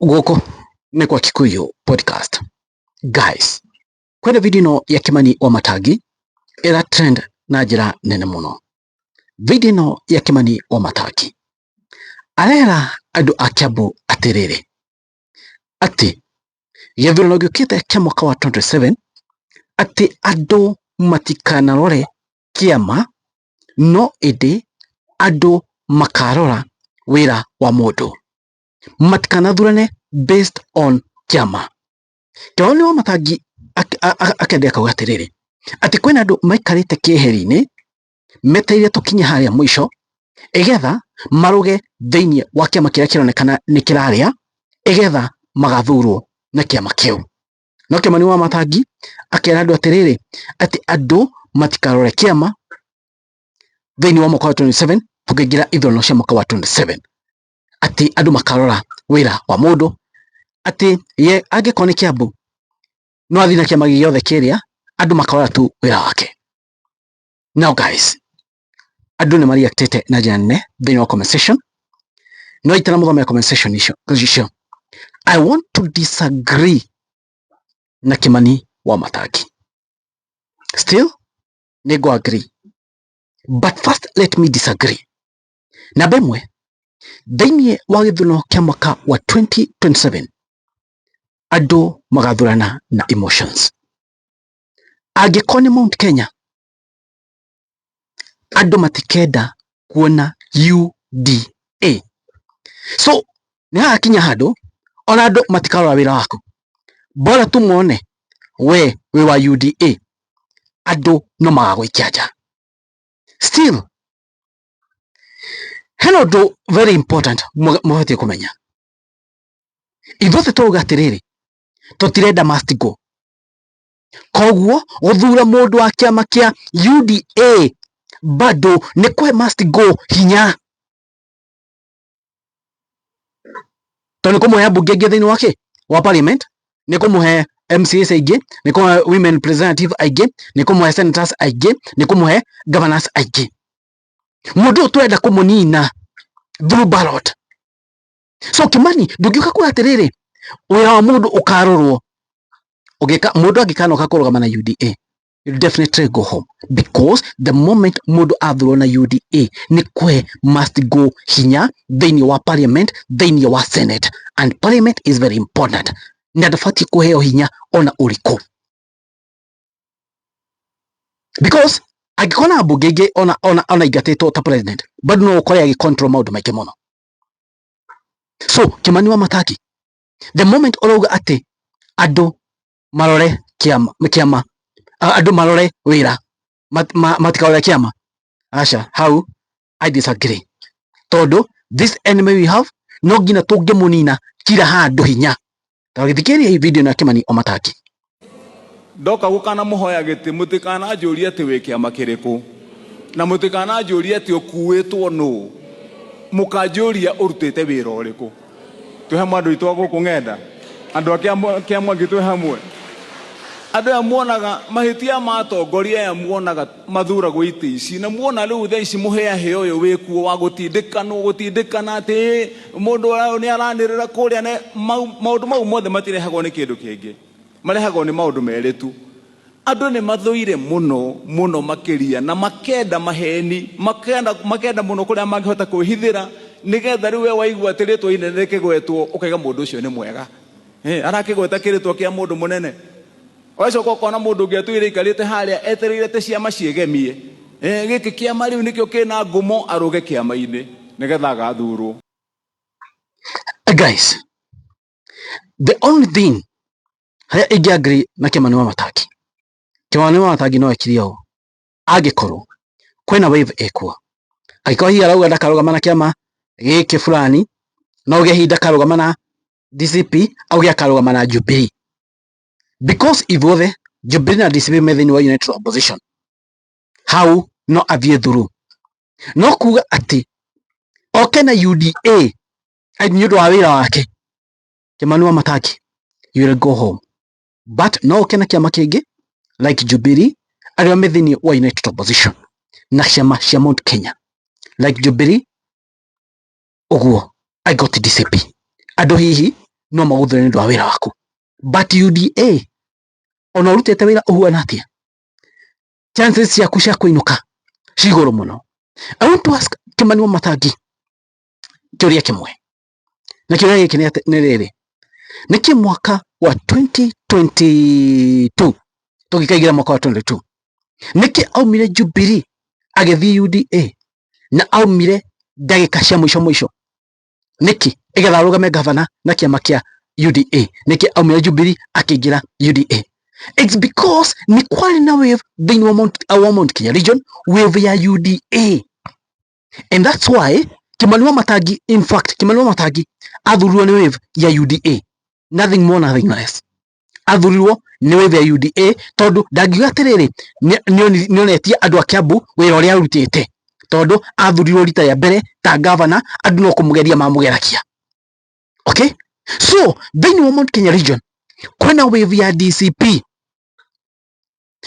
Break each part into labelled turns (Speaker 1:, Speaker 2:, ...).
Speaker 1: Gũkũ nĩ kwa Kikuyu Podcast. Guys, kwĩna video ĩno ya Kimani wa Matangi ĩra trend na njĩra nene mũno. Video ĩno ya Kimani wa Matangi arera andũ a Kiambu atĩrĩrĩ, atĩ gĩthurano gĩũkĩte kĩa mwaka wa 27 atĩ andũ matikanarore kĩama no ĩndĩ andũ makarora wĩra wa mũndũ, matikanathurane based on kĩama. Kimani wa Matangi akĩenderea akauga atĩrĩrĩ, atĩ kwĩna andũ maikarĩte keheri-inĩ metereire tũkinye harĩa mũico ĩgetha maruge thĩinĩ wa kĩama kĩrĩa kĩronekana nĩ kĩrarĩa ĩgetha magathurwo na kĩama kĩu. No Kimani wa Matangi akera andũ atĩrĩrĩ, atĩ andũ matikarore kĩama thĩinĩ wa mwaka wa 27 tũkĩingĩra ithurano cia mwaka wa 27, atĩ andũ makarora wĩra wa mũndũ, atĩ ye angĩkorwo nĩ Kiambu no athiĩ na kĩama gĩothe kĩrĩa, andũ makarora tu wĩra wake. Now guys, andũ nĩ mareactĩte na njĩra nene thĩinĩ wa comment section, no itanamũthomera comment section icio, I want to disagree na Kimani wa Matangi. Still nĩ ngũ agree, but first let me disagree. Namba ĩmwe, thĩinĩ wa gĩthurano kĩa mwaka wa 2027 andũ magathurana na emotions. Angĩkorwo nĩ Mount Kenya, andũ matikenda kuona UDA. So nĩ hagakinya handũ ona andũ matikarora wĩra waku, bora tu mone we wĩ wa UDA, andũ no magagũikia nja. Still hena ũndũ very important mũbatiĩ kũmenya. Ithuothe tũrauga atĩrĩrĩ, tũtirenda must go. Koguo gũthura mũndũ wa kĩama kĩa UDA bado nĩ kũhe must go hinya, tondũ nĩ kũmũhe ambunge aingĩ thĩinĩ wa kĩ wa parliament, nĩ kũmũhe MCAs aingĩ, nĩ kũmũhe women representative aingĩ, nĩ kũmũhe senators aingĩ, nĩ kũmũhe governors aingĩ. Mũndũ ũyũ tũrenda kũmũnina through ballot. So Kimani, ndũngĩũka kuga atĩrĩrĩ, wĩra wa mũndũ ũkarorwo ũngĩka mũndũ angĩkanoka kũrũgama na UDA, you definitely go home, because the moment mũndũ athurwo na UDA nĩ kũhe must go hinya thĩinĩ wa parliament, thĩinĩ wa senate, and parliament is very important, na ndabatiĩ kũheo hinya ona ũrĩkũ, because angĩkorwo na mbunge ingĩ ona ingatĩtwo ta president, bado no ũkore agĩ control maũndũ maingĩ mũno. So Kimani wa Matangi, the moment ũrauga atĩ andũ marore kĩama, andũ marore wĩra, matikarore kĩama, aca, hau I disagree, tondũ this enemy we have no nginya tũngĩmũnina kila handũ hinya. Ta gĩthikĩrĩria video na Kimani wa Matangi.
Speaker 2: Ndoka gũkana mũhoya gĩtĩ, mũtikananjũrie atĩ wĩ kĩama kĩrĩkũ, na mũtikananjũrie atĩ ũkuĩtwo nũ, mũkanjũria ũrutĩte wĩra ũrĩkũ. Twĩ hamwe andũ aitũ a gũkũ ng'enda, andũ a kĩa Mwangi, twĩ hamwe. Andũ aya muonaga mahĩtia ma atongoria aya, muonaga mathuragwo itĩ ici, na muona rĩu thaa ici mũhĩahĩa ũyũ wĩkuo wa gũtindĩkanwo, gũtindĩkana atĩ mũndũ nĩ aranĩrĩra kũrĩa maũndũ mau mothe matirehagwo nĩ kĩndũ kĩngĩ, marehagwo nĩ maũndũ merĩ tu. Andũ nĩ mathũire mũno mũno makĩria na makenda maheni, makenda mũno kũrĩa mangĩhota kwĩhithĩra, nĩgetha rĩu we waigua atĩ rĩtwa inene rĩkĩgwetwo ũkaiga mũndũ ũcio nĩ mwega. Arakĩgweta kĩrĩtwa kĩa mũndũ mũnene. Ũgacoka ũkona mũndũ ũngĩ atũire aikarĩte harĩa etereire atĩ ciama ciĩgemie. Gĩkĩ kĩama rĩu nĩkĩo kĩna ngumo, arũge kĩama-inĩ nĩgetha agathurwo.
Speaker 1: Guys, the only thing harĩa ingĩ agree na Kimani wa Matangi, Kimani wa Matangi no ekire ũũ angĩkorwo kwĩna wave ĩkuo, angĩkorwo hihi arauga ndakarũgama na kĩama gĩkĩ fulani, no auge hihi ndakarũgama na DCP, auge akarũgama na Jubilee, because ithuothe Jubilee na DCP me thĩinĩ wa united opposition, hau no athiĩ through. No kuga atĩ oke na UDA nĩ ũndũ wa wĩra wake, Kimani wa Matangi, you will go home. But no oke na kĩama kĩngĩ like Jubilee, arĩa me thĩinĩ wa united opposition na ciama cia Mount Kenya like Jubilee ũguo, I got DCP, andũ hihi No maguthure nĩ ũndũ wa wĩra waku. But UDA ona ũrutĩte wĩra ũhuana atĩa, chances ciaku cia kũinũka ci igũrũ mũno. I want to ask Kimani Wamatangi kĩũria kĩmwe, na kĩũria gĩkĩ nĩ rĩrĩ: nĩkĩ mwaka wa 2022, tũgĩkaingĩra mwaka wa 22, nĩkĩ aumire Jubilee agĩthiĩ UDA na aumire ndagĩka cia mũico mũico? Nĩkĩ ĩgetha arũgame gavana na kĩama kĩa UDA? Nĩkĩ aumire Jubilee akĩingĩra UDA? It's because nĩ kwarĩ na wave thĩinĩ wa Mount Kenya region, wave ya UDA, and that's why Kimani Wamatangi, in fact Kimani Wamatangi athurirwo nĩ wave ya UDA, nothing more, nothing less. Athurirwo nĩ wave ya UDA tondũ ndangiuga atĩrĩrĩ, nĩonetie andũ a Kiambu wĩra ũrĩa arutĩte, tondũ athurirwo rita rĩa mbere ta gavana, andũ no kũmũgeria mamũgeragia. Okay, so thĩinĩ wa Mount Kenya region kwĩna wave ya DCP,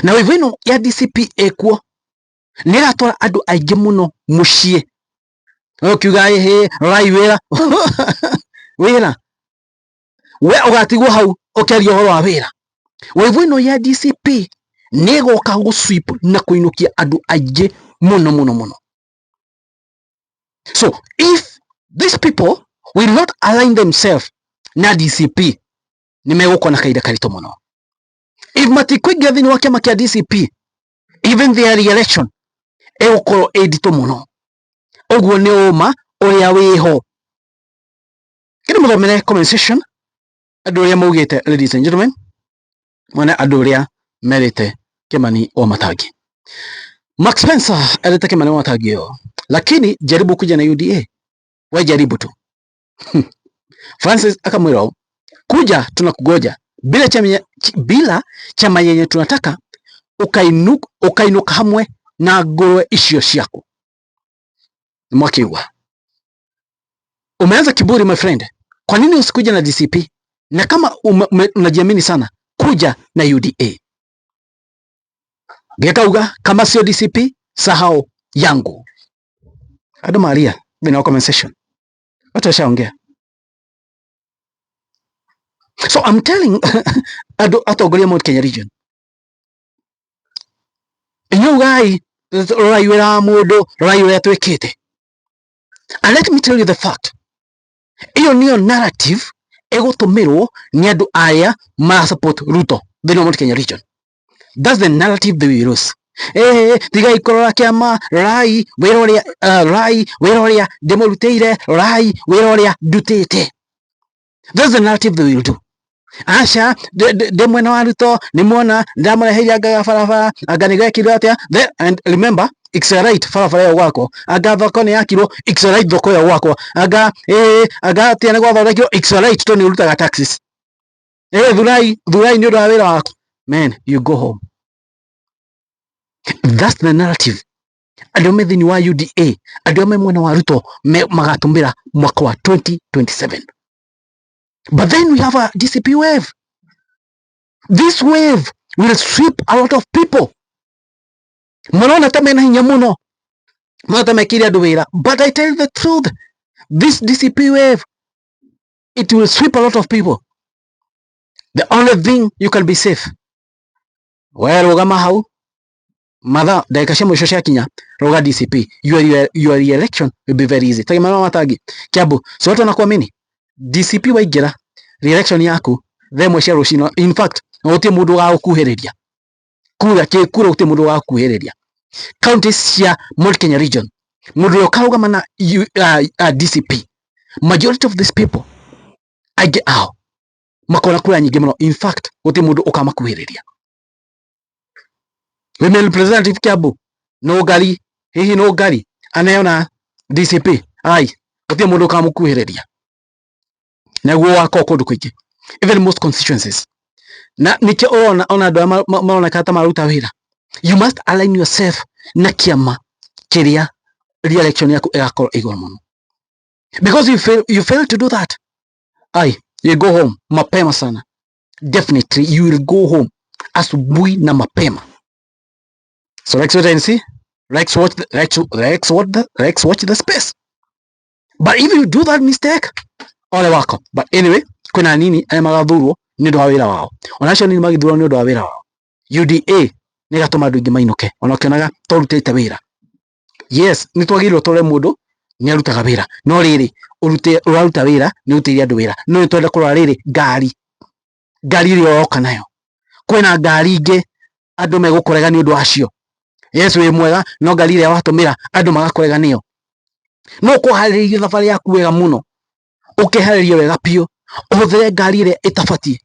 Speaker 1: na wave ĩno ya DCP ĩkuo nĩ ĩratwara andũ aingĩ mũno mũciĩ. Ũkiuga ĩhĩ, rorai wĩra, wĩra we ũgatigwo hau ũkĩaria ũhoro wa wĩra. Wave ĩno ya DCP nĩ ĩgoka gũ sweep na kũinũkia andũ aingĩ mũno mũno mũno. So if these people will not align themselves na DCP, nĩ megũkorwo na kahinda karitũ mũno. If matikũingĩra thĩinĩ wa kĩama kĩa DCP, even their re-election ĩgũkorwo ĩ nditũ mũno. Ũguo nĩ ũma ũrĩa wĩho. Kĩndũ mũthomere comment section, andũ ũrĩa maugĩte. Ladies and gentlemen, mwene andũ ũrĩa merĩte Kimani Wamatangi. Max Spencer erĩte Kimani Wamatangi ũũ, "Lakini jaribu kuja na UDA, we jaribu tu." Francis akamwĩra ũũ, "Kuja, tunakugoja. Bila chama, bila chama yenye tunataka ukainuka hamwe na ngũrwe icio ciaku." Mwakiuga umeanza kiburi, my friend. Kwa nini usikuja na DCP? Na kama unajiamini sana, kuja na UDA. Gĩkauga kama sio DCP, sahau yangu. Andũ maria thĩinĩ wa comment section, watu washaongea. So I'm telling andũ atongoria Mount Kenya region, inyuĩ ugai rorai wĩra wa mũndũ, rorai ũrĩa twĩkĩte. And let me tell you the fact, ĩyo nĩyo narrative ĩgũtũmĩrwo nĩ andũ arĩa mara support Ruto thĩinĩ wa Mount Kenya region. That's the narrative they will use. Tigai kũrora kĩama, rorai wĩra ũrĩa, rorai wĩra ũrĩa ndĩmũrutĩire, rorai wĩra ũrĩa ndutĩte. That's the narrative they will do. Aca, ndĩ mwena wa Ruto, nĩ muona ndamũreheire anga barabara, anga nĩ gwekirwo atĩa. And remember, accelerate barabara ĩyo gwakwo, anga thoko nĩ yakirwo, accelerate thoko ĩyo gwakwo, anga anga atĩa nĩ gwathondekirwo, accelerate tondũ nĩ ũrutaga taxes. Thurai, thurai nĩ ũndũ wa wĩra waku. Man, you go home. That's the narrative andũ me thĩinĩ wa UDA, andũ me mwena wa Ruto magatũmĩra mwaka wa 2027. But then we have a DCP wave. This wave will sweep a lot of people. Marona ta mena hinya mũno, marona ta mekĩire andũ wĩra, but I tell you the truth, this DCP wave, it will sweep a lot of people. The only thing you can be safe, we rũgama hau mathaa ndagĩka cia mũico ciakinya, rũga DCP. Your re-election will be very easy. Tagima Wamatangi Kiambu, so watu wanakuamini. DCP waingĩra, re-election yaku thaa ĩmwe cia rũcinĩ, in fact gũtirĩ mũndũ ũgagũkuhĩrĩria kura kura, gũtirĩ mũndũ ũgagũkuhĩrĩria. Counties cia Mount Kenya region, mũndũ ũrĩa ũkarũgama na DCP, majority of these people, aingĩ ao makona kura nyingĩ mũno. In fact gũtirĩ mũndũ ũkamakuhĩrĩria. Women representative Kiambu no ngari, hihi no ngari aneo na DCP, ai gũtirĩ mũndũ ũkamũkuhĩrĩria. Naguo wakoo kũndũ kũingĩ, even most constituencies, na nikĩo ũrona ona andũ aya maroneka ta maruta wĩra. You must align yourself na kĩama kĩrĩa re-election yaku ĩgakorwo igũrũ mũno, because you fail to do that, ai, you go home mapema sana. Definitely you will go home asubuhi na mapema. So let's wait and see. Let's watch the space. But if you do that mistake, ole wako. But anyway, Kwĩna anini arĩa magathurwo nĩ ũndũ wa wĩra wao, ona acio anini magĩthurwo nĩ ũndũ wa wĩra wao, UDA nĩ ĩgatũma andũ aingĩ mainũke ona ũkĩonaga torutĩte wĩra. Yes, nĩ twagĩrĩirwo tũrore mũndũ nĩ arutaga wĩra, no rĩrĩ ũraruta wĩra nĩ ũrutĩire andũ wĩra, no nĩ twenda kũrora rĩrĩ ngari ngari ĩrĩa ũroka nayo. Kwĩna ngari ingĩ andũ megũkũrega nĩ ũndũ wacio. Yes, wĩ mwega, no ngari ĩrĩa watũmĩra andũ magakũrega nĩyo. No ũkũharĩrĩirie thabarĩ yaku wega mũno, ũkeharĩria wega biũ, ũhũthĩre ngari ĩrĩa ĩtabatiĩ,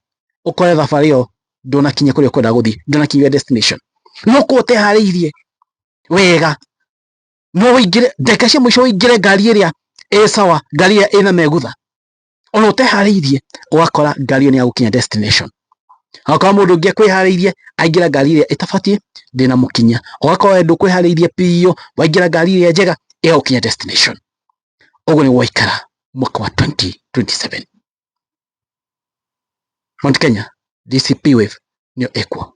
Speaker 1: ũkore thabarĩ ĩyo ndũnakinya kũrĩa ũkwenda gũthiĩ, ndũnakinya destination. No ũkorwo ũteharĩirie wega, no ũingĩre ndagĩka cia mũico ũingĩre ngari ĩrĩa ĩ sawa, ngari ĩrĩa ĩna megutha, ona ũteharĩirie ũgakora ngari ĩyo nĩ yagũkinya destination. Agakorwo mũndũ ũngĩ ekwĩharĩirie aingĩra ngari ĩrĩa ĩtabatiĩ ndĩnamũkinyia, ũgakorwo we ndũkwĩharĩirie biũ waingĩra ngari ĩrĩa njega ĩgagũkinya destination. Ũguo nĩguo waikara mwaka wa 2027. Mount Kenya DCP wave nĩyo ĩkuo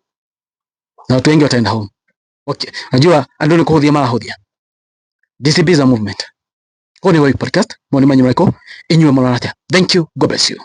Speaker 1: na watu wengi wataenda home. Okay. Najua andũ nĩ kũhũthia marahũthia. DCP is a movement. Ũyũ nĩ Wai Podcast, mawoni manyu marĩkũ? Inyuĩ mũrona atĩa? Thank you. God bless you.